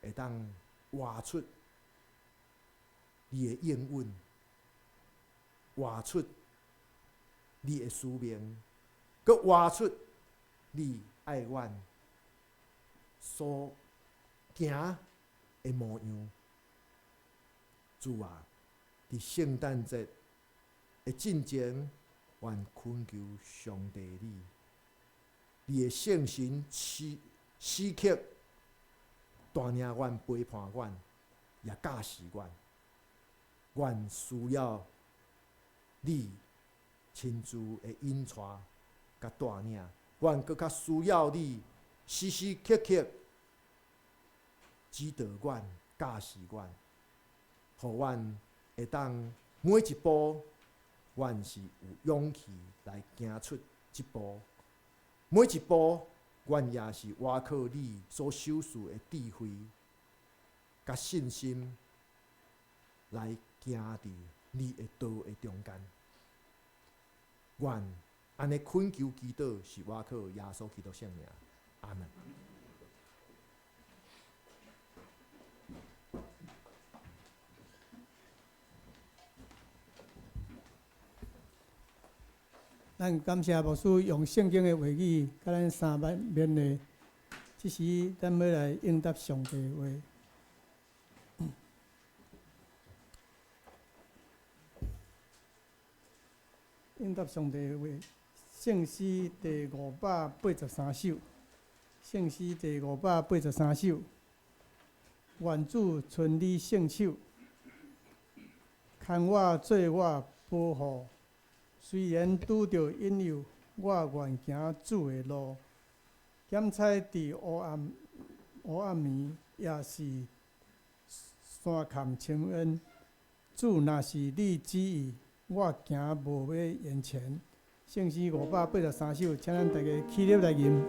會當活出你的應允，活出你的使命，閣活出你愛阮所行的模樣。主啊，佇聖誕節的進前，願懇求上帝你，你的聖神時時刻帶領阮、陪伴阮，也教示阮。阮需要你亲自的引带佮带领，阮阁较需要你时时刻刻指导阮、教示阮，予阮会当每一步，阮是有勇气来行出这步。每一步，阮也是倚靠你所賞賜的智慧、佮信心來行佇你的道的中間。阮按呢懇求祈禱，是倚靠耶穌基督聖名。阿門。咱感謝牧師用聖經的話語，佮咱三擺勉勵。這時，咱欲來應答上帝的話。應答上帝的話，聖詩第583首。聖詩第五百八十三首。願主伸你聖手，牽我做我保護。雖然拄著引誘，我願行主的路。減彩佇黑暗暝，也是山坎深淵。主若是你旨意，我行無欲延前。聖詩五百八十三首，請咱大家起立來吟。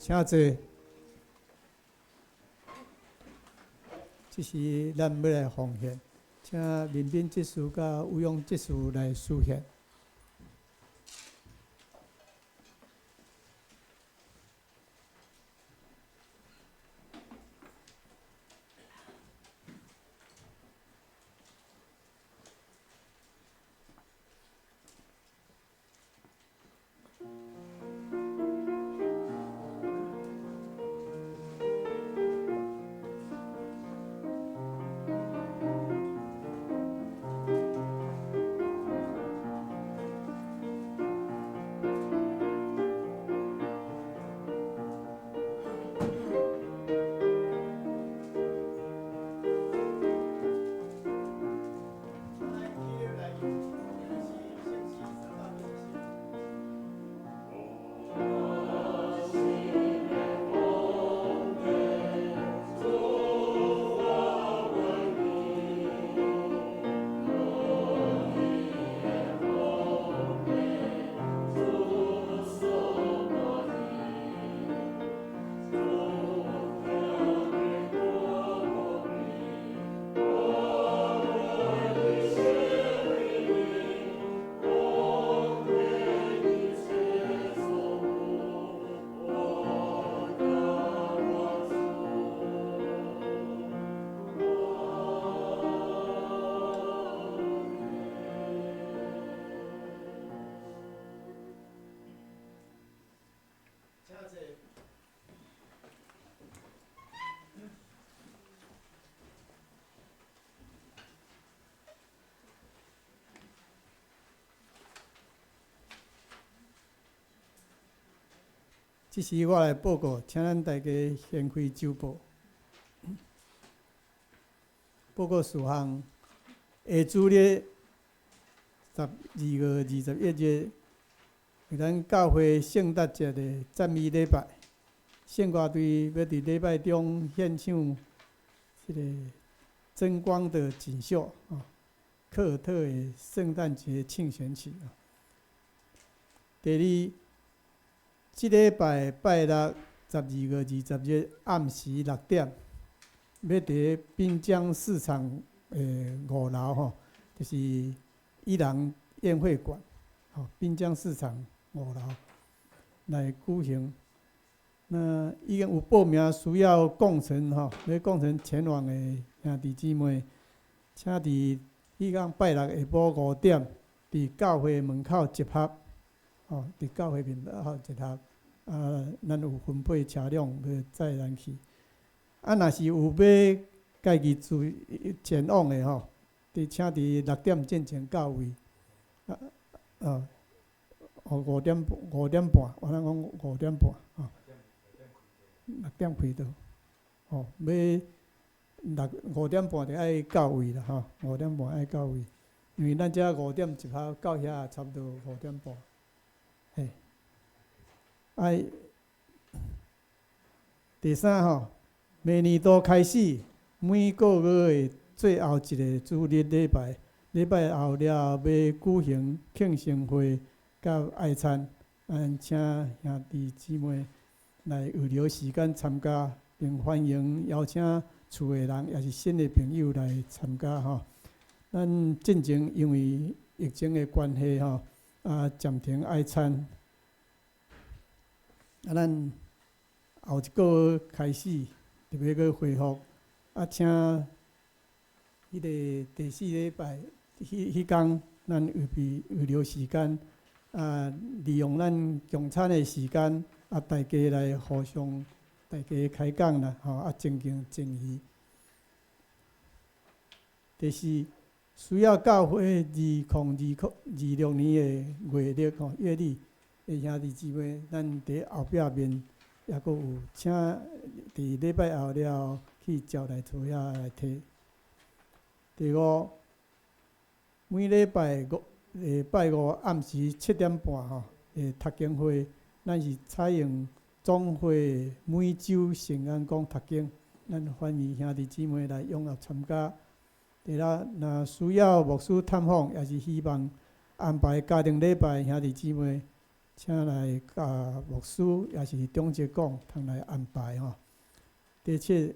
請坐。這時咱欲來奉獻，請民民執事佮吳勇執事來司獻。這時我來報告，請咱大家掀開周報。報告事項：下主日12月21日，是咱教會聖誕節的讚美禮拜。聖歌隊欲佇禮拜中獻唱這个真光的錦繡啊，柯爾特的聖誕節慶選曲啊。第二，這禮拜拜六12月20日暗時6點，欲佇濱江市場的5樓吼，就是伊人宴會館，吼，濱江市場5樓來舉行。那已經有報名需要共乘吼，欲共乘前往的兄弟姊妹，請佇彼工拜六下晡5點，佇教會門口集合，吼，佇教會門口集合。啊，咱有分配車輛欲載咱去。啊，若是有欲家己自前往的吼，佇請佇6點進前到位。啊啊，哦，5點半，我咱講五點半，吼，6點開桌，吼，欲六五點半就愛到位啦，吼，五點半愛到位，因為咱遮五點集合到遐差不多五點半，嘿。哎，第三吼，明年度開始，每個月的最後一个主日禮拜，禮拜後了欲舉行慶生會佮愛餐，咱請兄弟姊妹來預留時間參加，並歡迎邀請厝的人，也是新的朋友來參加吼。咱進前因為疫情的關係吼，啊暫停愛餐。啊，咱後一個月開始特別閣恢復，啊，請彼个第四禮拜，彼彼工，咱預備預留時間，啊，利用咱共餐的時間，啊，大家來互相大家開講啦，吼，啊，增進情誼。第四，需要教會2026年的月曆吼，月曆的兄弟姊妹，咱佇後壁面抑閣有，請佇禮拜後了去招待所遐來提。第五，每禮拜五禮拜五暗時7點半吼，的讀經會，咱是採用總會每週聖言講讀經，咱歡迎兄弟姊妹來踴躍參加。第六，若需要牧師探訪，也是希望安排家庭禮拜，兄弟姊妹，請來佮牧師抑是長執講，通來安排吼。第七，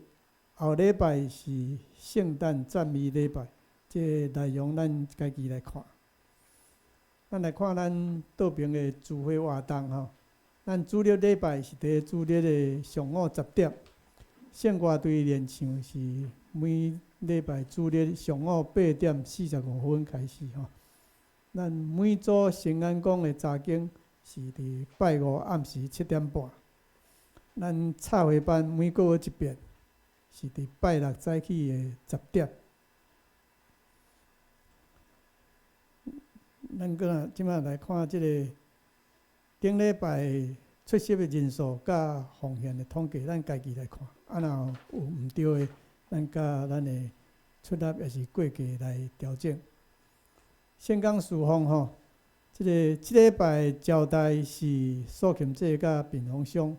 後禮拜是聖誕讚美禮拜，這個內容咱家己來看。咱來看咱桌邊的聚會活動吼，咱主日禮拜是佇主日的上午10點，聖歌隊練唱是每禮拜主日上午8點45分開始吼。咱每組聖安宮的查經是佇拜五暗時7點半。咱插花班每個月一遍，是佇拜六早起的10點。咱閣來這擺來看這個頂禮拜出席的人數佮奉獻的統計，咱家己來看。啊，若有毋對的，咱佮咱的出納抑是會計來調整。聖工事奉吼，這個這禮拜招待是蘇琴姐佮平榮鄉，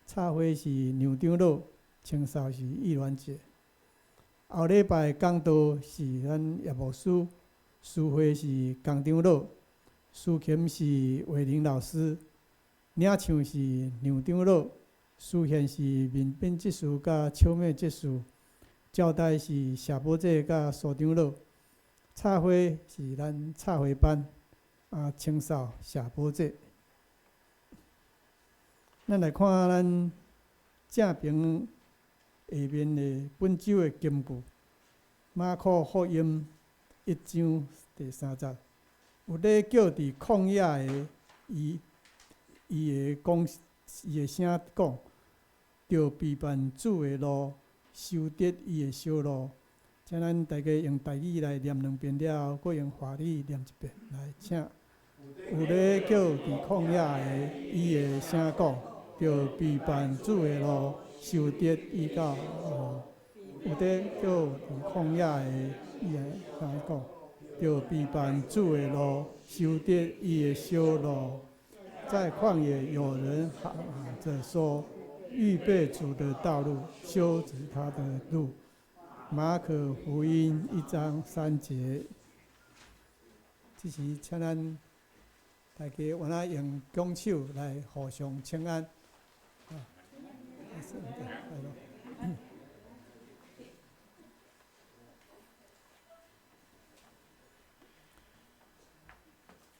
插花是梁長老，清掃是玉蘭姐。後禮拜講道是咱葉牧師。司會是江長老，司琴是魏玲老師，領唱是梁長老，司獻是民兵執事佮秋妹執事，招待是謝寶姐佮蘇長老，插花是咱插花班，啊，清掃謝寶姐。咱來看咱正爿下面的本週的金句，馬可福音1章第3節，有咧叫佇曠野的，伊伊會講，伊的聲講，著備辦主的路，修直伊的小路。請咱大家用台語來念兩遍了後，閣用華語念一遍。來，請。有咧叫佇曠野的，伊的聲講，著備辦主的路，修直伊到路。有咧叫佇曠野的，伊的聲講，著備辦主的路，修直伊的小路。在曠野有人喊着說：預備主的道路，修直他的路。馬可福音1章3節。這時，請咱大家有哪用拱手來互相請安。啊，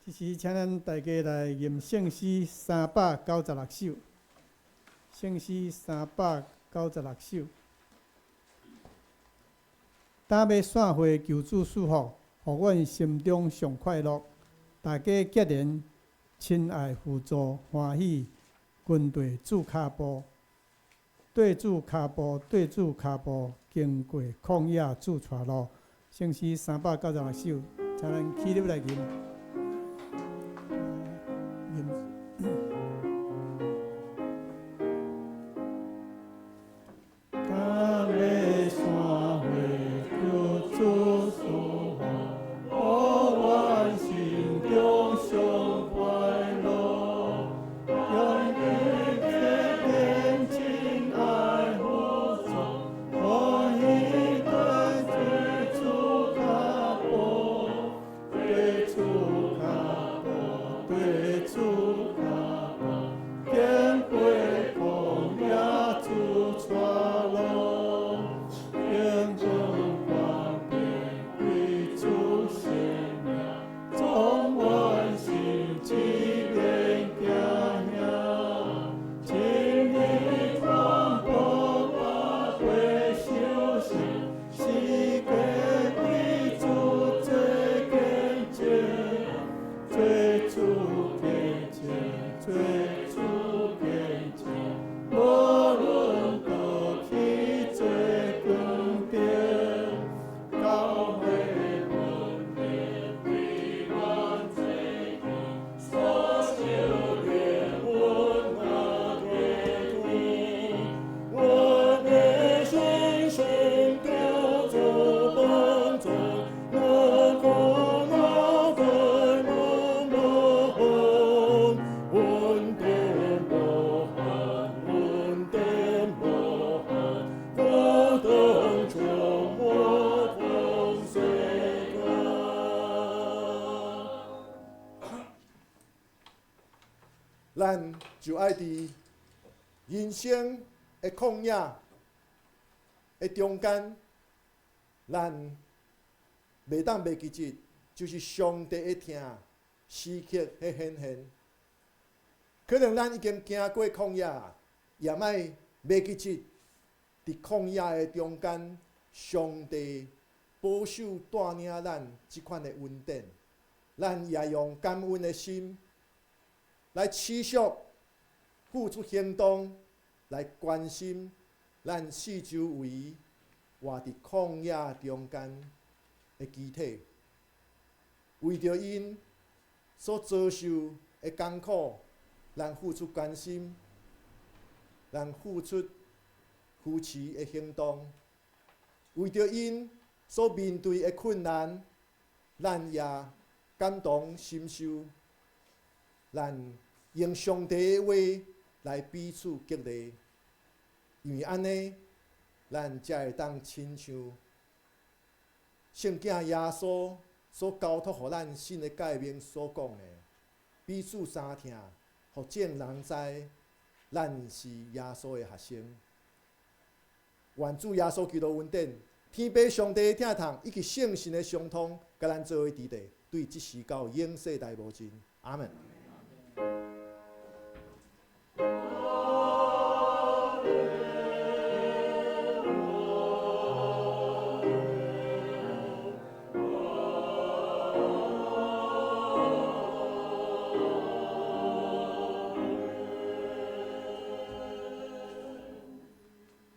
這時，請咱大家來吟聖詩396首。聖詩396首。今欲散會求主賜福，予阮心中上快樂。大家結連親愛互助，歡喜跟綴主跤步，綴主跤步，綴主跤步，經過曠野主帶路。聖詩396首，請咱起立來吟。主。咱就愛佇人生的曠野的中間，咱袂當袂記得，就是上帝的疼時刻彼顯現。可能咱已經行過曠野，也莫袂記得，佇曠野的中間，上帝保守帶領咱這款的恩典，咱也用感恩的心來持續付出行動，來關心咱四周圍活佇曠野中間的肢體，為著𪜶所遭受的艱苦，咱付出關心，咱付出扶持的行動，為著𪜶所面對的困難，咱也感同身受，咱用上帝的話來彼此激勵，因為按呢，咱才會當親像聖囝耶穌所交託予咱新的誡命所講的，彼此相疼，予眾人知咱是耶穌的學生。願主耶穌基督恩典、天父上帝的疼痛以及聖神的相通，佮咱做伙佇咧，對這時到永世代無盡。阿門。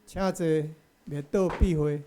請坐，默禱閉會。